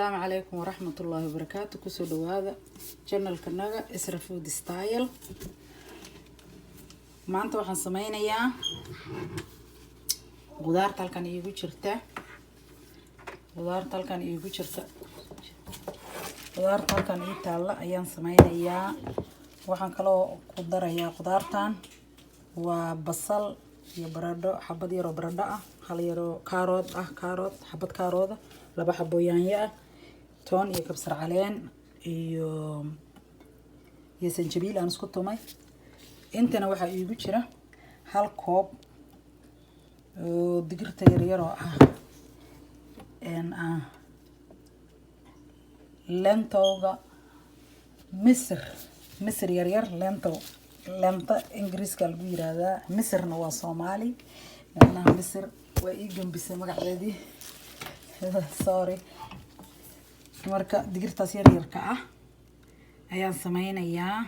Asalaamu calaykum waraxmatullaahi wabarakaatu. Kusoo dhawaada channelka naga Isra Food Style. Maanta waxaan sameynayaa qudaarta halkan iigu jirta, qudaarta halkan iigu jirta, qudaarta halkan ii taalla ayaan sameynayaa. Waxaan kaloo ku darayaa qudaartan waa basal iyo baradho, xabad yaroo baradho ah, hal yaroo kaarood ah, kaarood, xabad kaarooda, laba xabo yaanyo ah, toon iyo kabsar caleen iyo sanjabiil aan isku tumay. Intana waxaa iigu jira hal koob oo digirta yaryaroo ah, ah lentowga, misir, misir yaryar, lentow, lento Ingiriiska lagu yiraahdaa, misirna waa Soomaali. Macnaha misir waa ii gambisay magaceedii, sorry. Marka digirtaas yaryarka ah ayaan sameynayaa.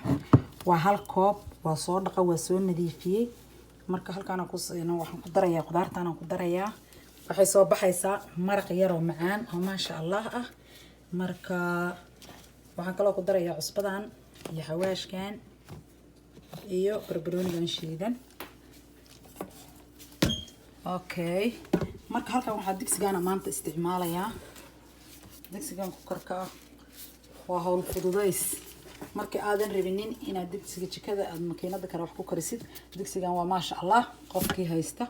Waa hal koob, waa soo dhaqa, waa soo nadiifiyey. Marka halkaan ku waxaan ku darayaa qudaartaan ku darayaa. Waxay soo baxaysaa maraq yaroo macaan oo maasha Allah ah. Marka waxaan kaloo ku darayaa cusbadan iyo xawaashkan iyo barbaroonigan shiidan. Okay, marka halkan waxaa digsigaana maanta isticmaalayaa, digsigan cookerka ah. Waa hawl fududays. Marka aadan rabinin inaad digsiga jikada aada makiinada kale wax ku karisid, digsigan waa maasha Allah. Qofkii haysta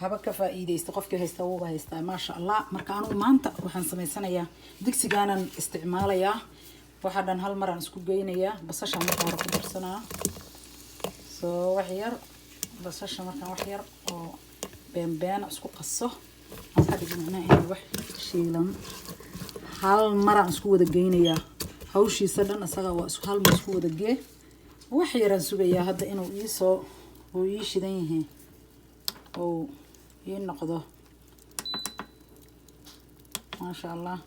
haba ka faa-iideysta, qofkii haysta wuuba haystaa, maasha Allah. Marka anugu maanta waxaan sameysanayaa digsigaanan isticmaalayaa. Waxaa dhan hal maraan isku geynayaa. Basasha marka hore ku darsanaa. Soo wax yar basasha markaan wax yar oo beenbeena isku qaso aan ka dhigo, macnaha inay wax shiilan, hal maraan isku wada geynayaa. Hawshiisa dhan isaga waa hal mar isku wada gee. Wax yaraan sugayaa hadda inuu iisoo uu ii shidan yahay oo ii noqdo, maasha Allah.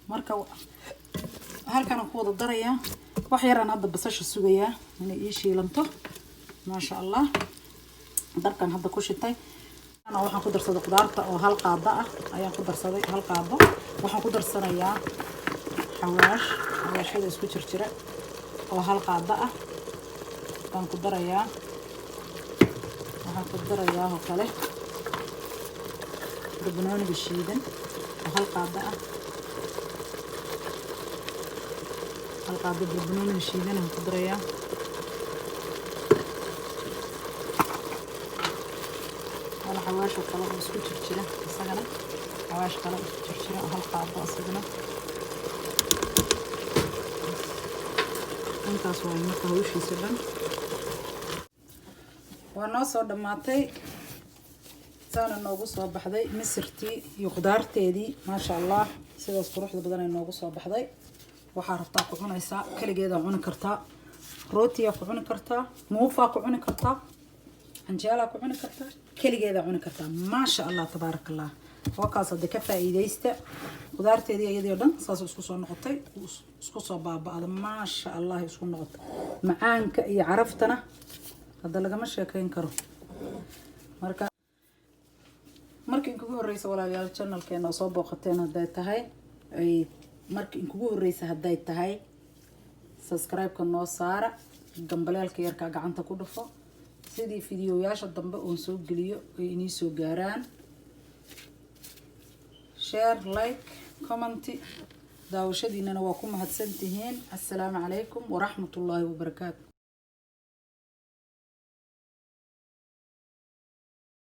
Marka halkaan ku wada darayaa. Wax yaraan hadda basasha sugayaa inay ii shiilanto, maasha Allah. Dabkan hadda ku shitay. Waxaan ku darsaday qudaarta oo hal qaado ah ayaan ku darsaday, hal qaado. Waxaan ku darsanayaa xawaash, xawaashyada isku jirjira oo hal qaado ah baan ku darayaa. Waxaan ku darayaa oo kale barbanooniga shiidan oo hal qaado ah, hal qaado barbanooniga shiidan aan ku darayaa. Hal xawaasho kale oo isku jirjira isagana, xawaash kale oo isku jirjira oo hal qaado isagana. Intaas waa. Marka hawshiisa dhan waa noo soo dhammaatay, saana noogu soo baxday misirtii iyo qudaarteedii, maasha Allah. Sidaas quruxda badan ay noogu soo baxday. Waxaa rabtaa ku cunaysaa, keligeedaa cuni kartaa, rootiyaa ku cuni kartaa, muufaa ku cuni kartaa, canjeelaa ku cuni kartaa, keligeedaa cuni kartaa, maasha Allah, tabaaraka Allah. Wakaas hadda ka faa'iidaysta. Qudaarteedii iyadii oo dhan saas isku soo noqotay, isku soo baaba'da, maasha Allah, isku noqotay. Macaanka iyo caraftana hadda lagama sheekeyn karo. Marka markii inkugu horeysa, walaalayaal, channelkeena oo soo booqateen hadday tahay, ay markii inkugu horeysa hadday tahay, subscribe-ka noo saara, gambaleelka yarkaa gacanta ku dhufo, sidii fideoyaasha dambe oon soo geliyo ay inii soo gaaraan. Share, like, comment. Daawashadiinana waa ku mahadsantihiin. Assalaamu calaykum waraxmatullaahi wabarakaatu.